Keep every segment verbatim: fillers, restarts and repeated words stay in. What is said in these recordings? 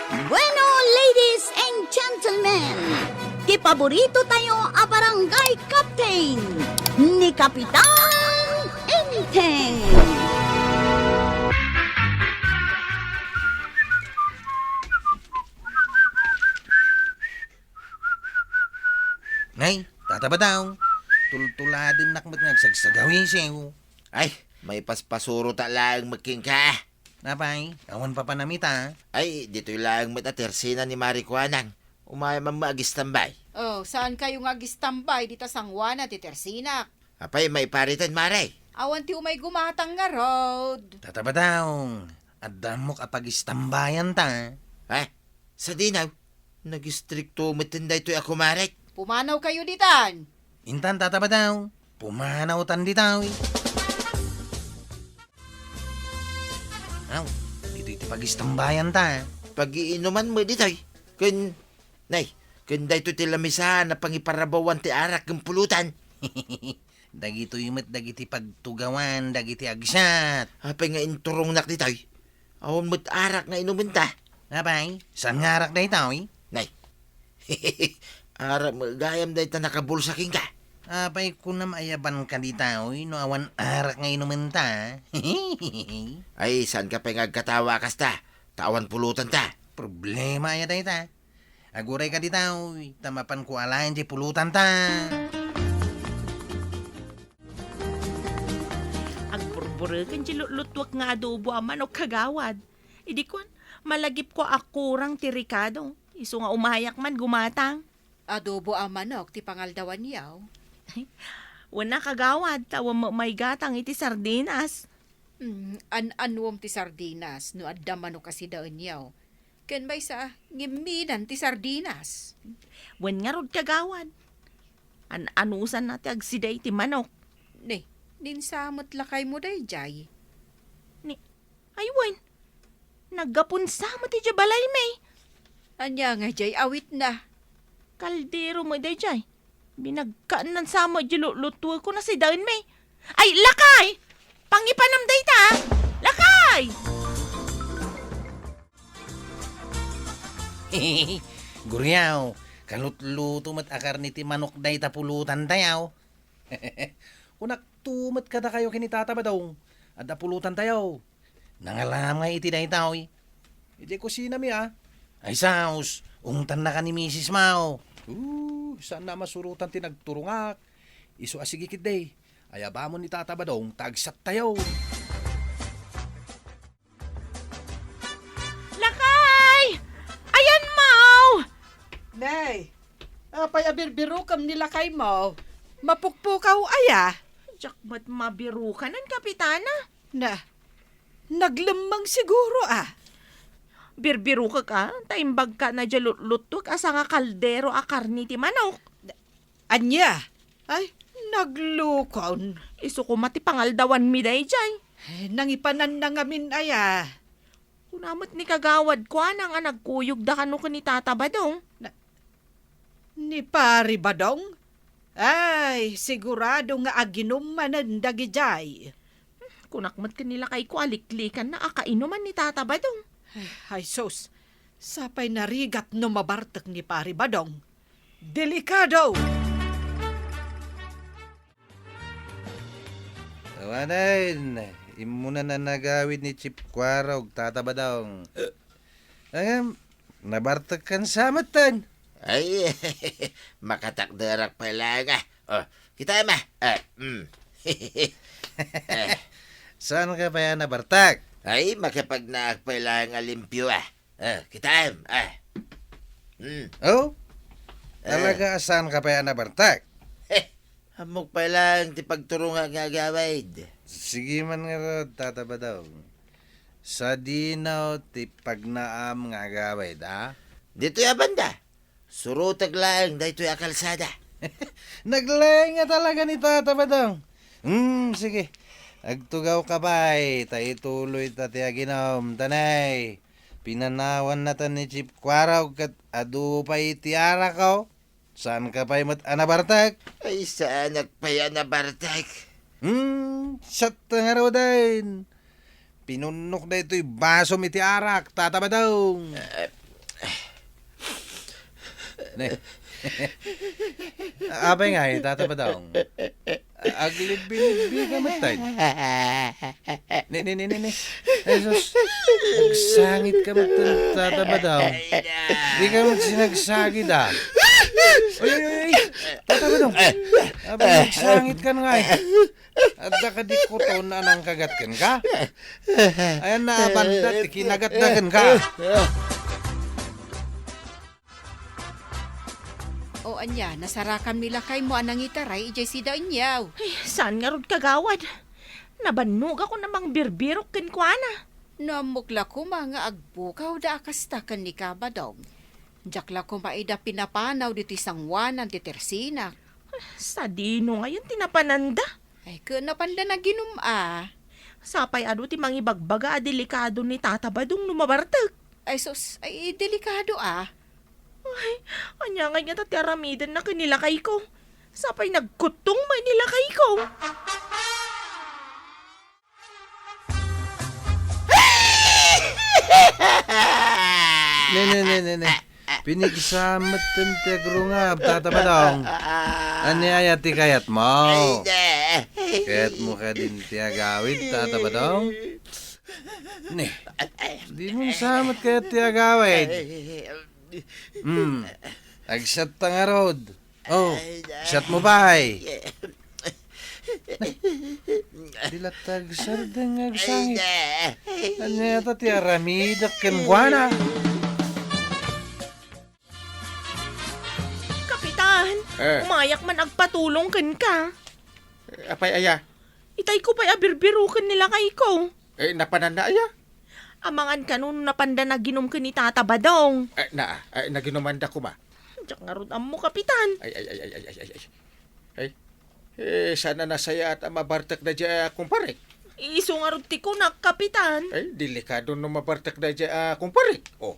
Bueno, ladies and gentlemen, ti paborito tayo a barangay captain, ni Kapitan Enteng. Nay, Tata Badong, tultuladennak met nga agsagsagawisiw. Ay, maipaspasuro ta laeng met kenka. Apay, awan papanamita? Ay, ditoy laeng met a tersina ni Mari Kuanang. Umay man met agistambay. Oh, saan kayo nga agistambay dita sanguana ti tersinak? Apay, maipariten, Mari? Awan ti umay gumatang ngarud. Tata Badong, adda ammok a pagistambayan ta. Eh, sadino? Nagistrikto met daytoy a kumarek. Pumanaw kayo ditan. Intan, Tata Badong, pumanawtan ditoy. Aw, ditoy ti pagistambayan ta. Pagiinuman met ditoy. Ken, nay, ken daytoy ti lamisa a pangiparabawan ti arak ken pulutan. Dagitoy met dagiti pagtugawan dagiti agsat. Apay nga inturongnak ditoy? Awan met arak nga inumenta. Apay, saan nga arak daytoy? Nay. Arak met gayam dayta nakabulsa kenka. Apay kunam, ayabanka ditoy no awan arak nga inumenta? Ay, saanka pay nga agkatawa a kasta? Ta awan pulutanta. Problema aya dayta. Agurayka ditoy, ta mapanko alaen ti pulutanta. Agburbureken ti lutlutuek nga adobo a manok, kagawad. Idi kuan, malagipko a kurang ti rekado. Isu nga umayak man gumatang. Adobo a manok ti pangaldawanyo? Wen a, kagawad, ta awan met maigatang iti sardinas. Hmm, an-anuem ti sardinas no adda manok a sidaenyo? Ken maysa, ngimminan ti sardinas. Wen ngarud, kagawad. An-anusanna ti agsida iti manok. Ne, ninsa met lakaymo daydiay? Ni, ay wen, naggapunsa met idiay balaymi. Ania nga diay awitna? Kaldero met daydiay. Binagkaannan sa met diay lutlutuekon a sidaenmi. Ay, lakay! Pangipanam dayta, a! Lakay! Guriaw, kalutluto met a karne ti manok dayta pulutantayo. Kunakto met kadakayo ken ni Tata Badong, adda pulutantayo. Nangalam nga iti daytoy. Idiay kusinami, a. Ay, saos, ungtannaka ni misis mo. Uh, saan a masurotan ti nagturongak. Isu a sige ketdi. Ayabamon ni Tata Badong ta agsattayo. Lakay! Ayanmo! Nay, apay a birbirukem ni lakaymo? Mapukpukaw aya? Diak met mabirukanan, Kapitana. Na, naglemmeng siguro, a. Birbirukek, a, ta imbagkana diay lutlutuek a sanga kaldero a karne ti manok. Ania? Ay, naglukon. Isu koma ti pangaldawanmi daydiay. Eh, nangipananna ngamin aya? Kuna met ni Kagawad Kuanang a nagkuyogda kano ken ni Tata Badong. Na, ni Pari Badong? Ay, sigurado nga aginum manen dagidiay. Kunak met ken ni lakayko a liklikanna a kainuman ni Tata Badong. Ay, sus, sapay narigat no mabartek ni Pari Badong. Delikado! Awanen, immunan a nagawid ni Chief Kuarog, Tata Badong. Ngem, nabartekkan sa metten. Ay, makatakderak pay laeng, a. Oh, kitaem, a. Ah, mm. Eh. Saanka pay a nabartek? Ay, makipagnaak pay laeng a limpio, a. Ah, kitaem, a. Mm. Oh? Eh. Talaga a saanka pay a nabartek? Heh, ammok pay laeng ti pagturongak nga agawid. Sige man ngarud, Tata Badong. Sadino ti pagnaam nga agawid, a? Ditoy a banda. Surotek laeng daytoy a kalsada. Naglaeng nga talaga ni Tata Badong. Hmm, sige. Agtugawka pay, ta ituloyta ti aginum, ta nay, pinanawannatan ni Chief Kuarog ket adu pay ti arak, o. Saanka pay met a nabartek? Ay, saanak pay a nabartek. Hmm, siak ngaruden. Pinunnok daytoy basom iti arak, Tata Badong. Eh, Ne. Apay ngay, Tata Badong? Aglibbi-libbi ka metten. Ne, ne, ne, ne, ne. Jesus, nagsangit ka metten, Tata Badong. Di ka met sinagsagit, a. Oy, oy, oy, oy. Tata Badong. Apay nagsangit ka ngay? Adda kadi kuton a nangkagat kenka? Ayan na, abanda ti kinagatda kenka. O ania, nasarakanmi lakaymo a nangitaray idiay sida, Inyaw. Ay, saan ngarud, Kagawad? Nabannogakon a mangbirbirok kenkuana. No ammok la koma nga agbukawda a kasta ken ni Kabadong. Diak la koma ida pinapanaw ditoy sangoanan ti tersinak. Sadino ngayon ti napananda? Ay, ket napanda naginum a. Sapay adu ti mangibagbaga a delikado ni Tata Badong no mabartek. Ay, sus, ay, delikado a. Ay, ania ngay ngata ti aramidenna ken ni lakayko? Sapay nagkuttong met ni lakayko. Ne, ne, ne, ne, ne. Pinigsa metten ti agrungab, Tata Badong. Ania aya ti kayatmo? Kayatmo kadin ti agawid, Tata Badong? Ne, dimo sa met kayat ti agawid? Hmm, agsatta ngarud. Oh, ay, siatmo pay. Di latta agsardeng nga agsangit. Ania ta ti aramidek kenkuana? Kapitan, eh, umayak man agpatulong kenka. Apay aya? Itayko pay a birbiroken ni lakayko. Eh, napananna aya? Amangan kano no napanda naginum ken ni Tata Badong. Eh, na, eh, naginumanda koma. Diak ngarud ammo, Kapitan. Ay, ay, ay, ay, ay, ay, ay, ay. Ay, eh, saan a nasayaat a mabartek daydiay a kumparek? Isu ngarud ti kunak, Kapitan. Ay, delikado no mabartek daydiay a kumparek. Oh.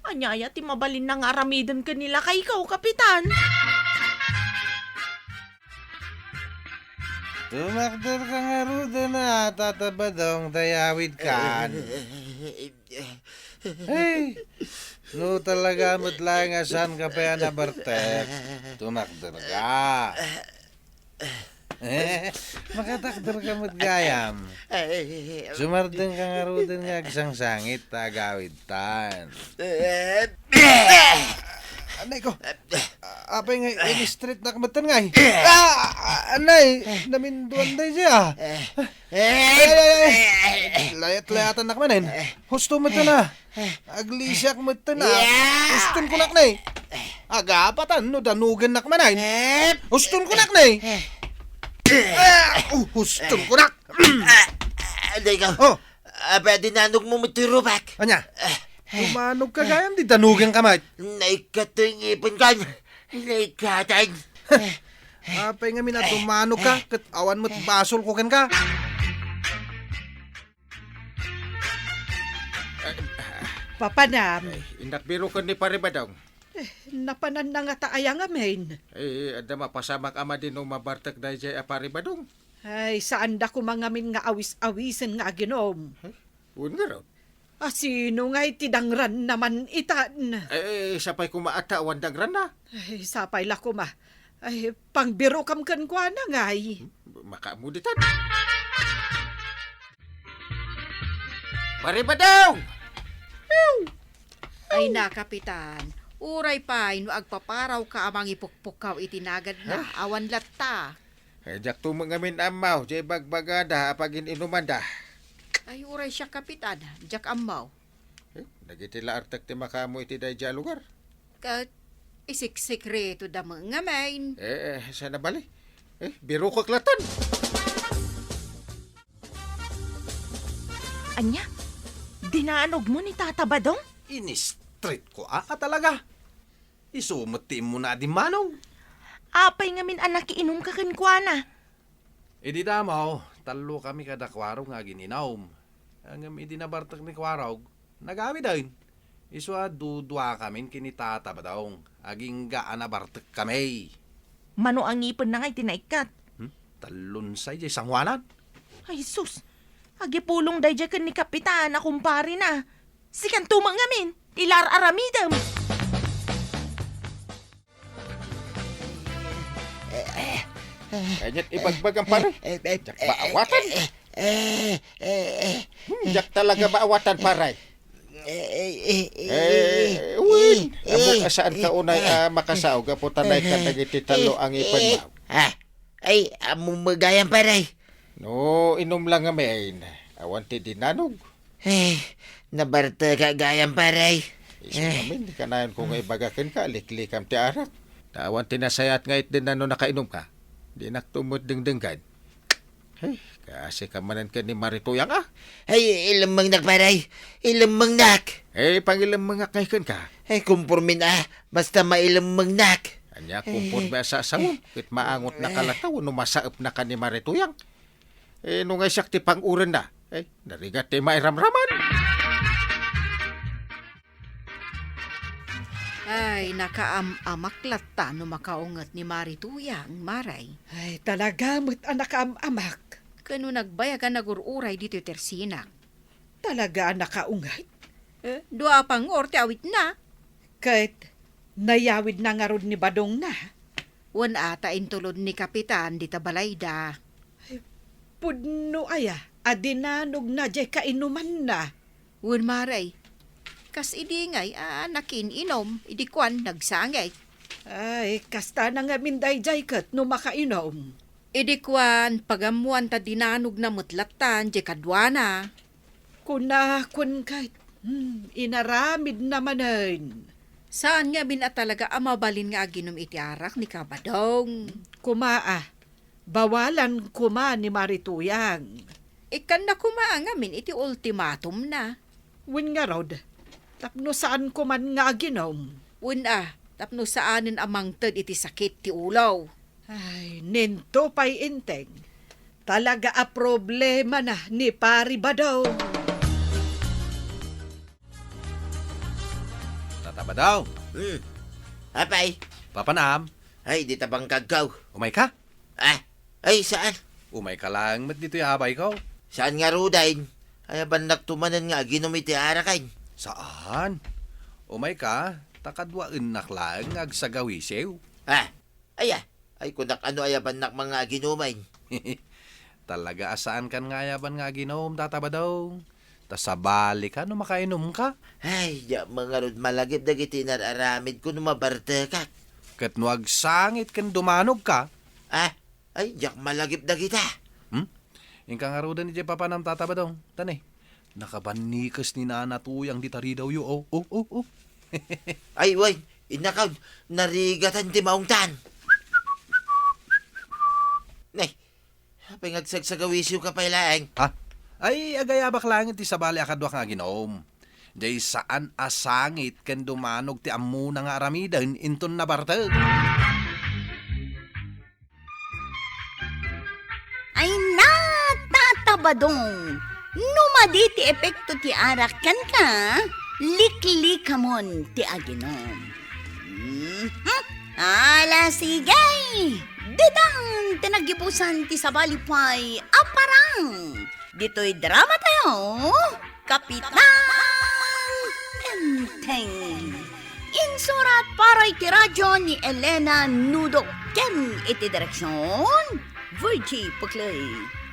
Ania aya ti mabalinna nga aramiden ken ni lakayko, Kapitan? Tumakder ka ngaruden a, Tata Badong, dayawid kan. Hey, no talaga met laeng a saan ka pay a nabartek, tumakder ka. Makatakder ka met gayam. Sumardeng ka ngaruden nga agsangsangit ta agawid tan. Anay ko. Apay nga in-street nak metten ngay? Ah, anay, naminduan daydiay a. Ay, ay, ay, ay. Layat-layatan nak manen. Husto metten a. Aglisiak metten a. Huston ko nak ne. Agapatan no danugen nak manen. Huston ko nak ne. Ah, uh, huston ko nak. Anay ko. Oh. Apay a dinanog mo met ti rubak? Ania? Dumanog ka gayam di danugen ka met. Naikkat ti ngipin kan. Naikkatan. Apay ngamin a dumanog ka, ket awan met basol ko kenka. Papanam. Ay, innak biroken ni Pare Badong. Eh, napananna ngata aya ngamin? Eh, adda mapasamak a madi no mabartek daydiay a Pare Badong. Ay, saanda koma ngamin nga awis-awisen nga aginom. Eh, wen ngarud? A, sino ngay ti dangranna man itan? Eh, sapay koma a ta awan dangranna. Ay, sapay la koma. Ay, pangbirokam kenkuana ngay. Hmm, makaammo ditan. Pare Badong! Ay na, Kapitan. Uray pay no agpaparaw ka a mangipukpukkaw iti nagadna, awan latta. Eh, diak to met ngamin ammo, diay bagbagada a pagin-inumanda. Ay, uray siak, Kapitan, diak ammo. Eh, dagiti la artek ti makaammo iti daydiay a lugar. Ket isiksikreto da met ngamin. Eh, eh, saan a bali? Eh, birokek latan. Ania? Dinaanogmo ni Tata Badong? In-street ko a, a talaga. Isu met ti immuna a dimmanog. Apay ngamin a nakiinumka kenkuana? Idi damo, tallokami kada Kuarog nga agin-inum. Ngem idi nabartek ni Kuarog, nagawiden. Isu a duduakamin ken ni Tata Badong, agingga a nabartekkami. Mano a ngipenna ngay ti naikkat? Hmm? Tallonsay diay sangoanan. Ay sus! Agipulong daydiay ken ni Kapitan a kumparena. Sikanto met ngamin, ti la ar-aramidem. Kaniat ibagbagam, pare. Diak maawatan. Hmm, diak talaga maawatan, pare. Eh, wen, ammok a saanka unay a makasaog gapu ta naikkan dagiti tallo a ngipenmo. Ah, ay, ammom gayam, pare. No, inom lang ngamin. Awan ti dinanog. Eh, nabartekak gayam, pare. Isu ngamin, kanayonko nga ibaga kenka, liklikam ti arak. Ta awan ti nasayaat nga itden no nakainumka. Dinakto met dengdenggen. Hey, kaasika manen ken ni Marituyang, ah. Ay, ilemmengnak, pare. Ilemmengnak. Eh, pangilemmengak ngay kenka. Ay, kumpormin, ah. Basta mailemmengnak. Ania, kumpormi a sasawem, ket maangotnaka latta wenno masaepnaka ni Marituyang. Eh, no nga siak ti pang-urenna, eh, narigat ti mairamraman. Ay, nakaam-amak latta no makaunget ni Marituyang, Maray. Ay, talaga met a nakaam-amak. Ken no nagbayag a nagur-uray ditoy tersinak. Talaga a nakaunget? Eh, dua a pangngur ti awitna. Ket nayawidna ngarud ni badongna? Wen a, ta intulod ni Kapitan dita balayda. Ay, pudno aya a dinanogna diay kainumanna? Wen, Maray. Kas idi ngay a nakin-inom, idi kuan, nagsangit. Ay, kasta na ngamin daydiay ket no makainom. Idi kuan, pagammoan ta dinanogna met lattan diay kaduana. Kuna, kun ket, hmm, inaramidna manen. Saan ngamin a talaga a mabalin nga aginom iti arak ni Kabadong. Kuma a, bawalan kuma ni Marituyang. Ikkanna kuma a ngamin iti ultimatumna. Wen ngarud, tapno saan koman nga aginom. Wen a, tapno saanen a mangted iti sakit ti ulo. Ay, ninto pay inteng. Talaga a problemana ni Pari Badong. Tata Badong. Hmm. Apay? Papanam? Ay, dita bangkagko. Umayka? Ah, ay, saan? Umayka laeng met ditoy abayko. Saan ngaruden? Ayabannakto manen nga aginom iti araken. Saan? Umayka, ta kaduaennak laeng nga agsagawisiw. Ah, aya, ay kunak ano ayabannak nga aginumen. Talaga a saankan nga ayaban nga aginom, Tata Badong. Ta sabalika no makainumka. Ay, diak ngarud malagip dagiti inar-aramidko no mabartekak. Ket no agsangit ken dumanogka. Ah, ay, diak malagip dagita. Hmm? Inka ngaruden idiay papanam, Tata Badong. Ta ne, nakabannikes ni Nana Tuyang dita ridawyo, oh, oh, oh, oh. Ay, wen, innakon, narigatan ti maungtan. Ne, apay nga agsagsagawisiwka pay laeng? Ha? Ay, agayabak laeng ti sabali a kaduak nga aginom. Diay saan a sangit ken dumanog ti ammona nga aramiden inton nabartek. Ay na, Tata Badong! No madi ti epekto ti arak kenka, liklikamon ti aginom. Mhm. Ala, sige! Ditan ti naggibusan ti sabali pay a parang ditoy drama tayo, Kapitan Enteng. Insurat para iti radio ni Elena Nudo ken iti direksyon, Virgie Puclay.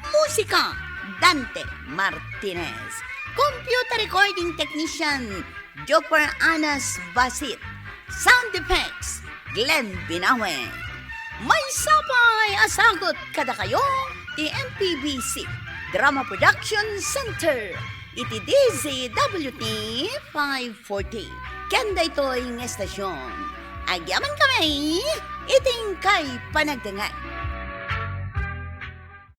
Musika, Dante Martinez. Computer recording technician, Joper Anas Basit. Sound effects, Glenn Binawe. Maysa pay a sagut kadakayo ti M P B C Drama Production Center iti D Z W T five forty. Ken daytoy nga estasyon, agyamankami iti inkay panagdengngeg.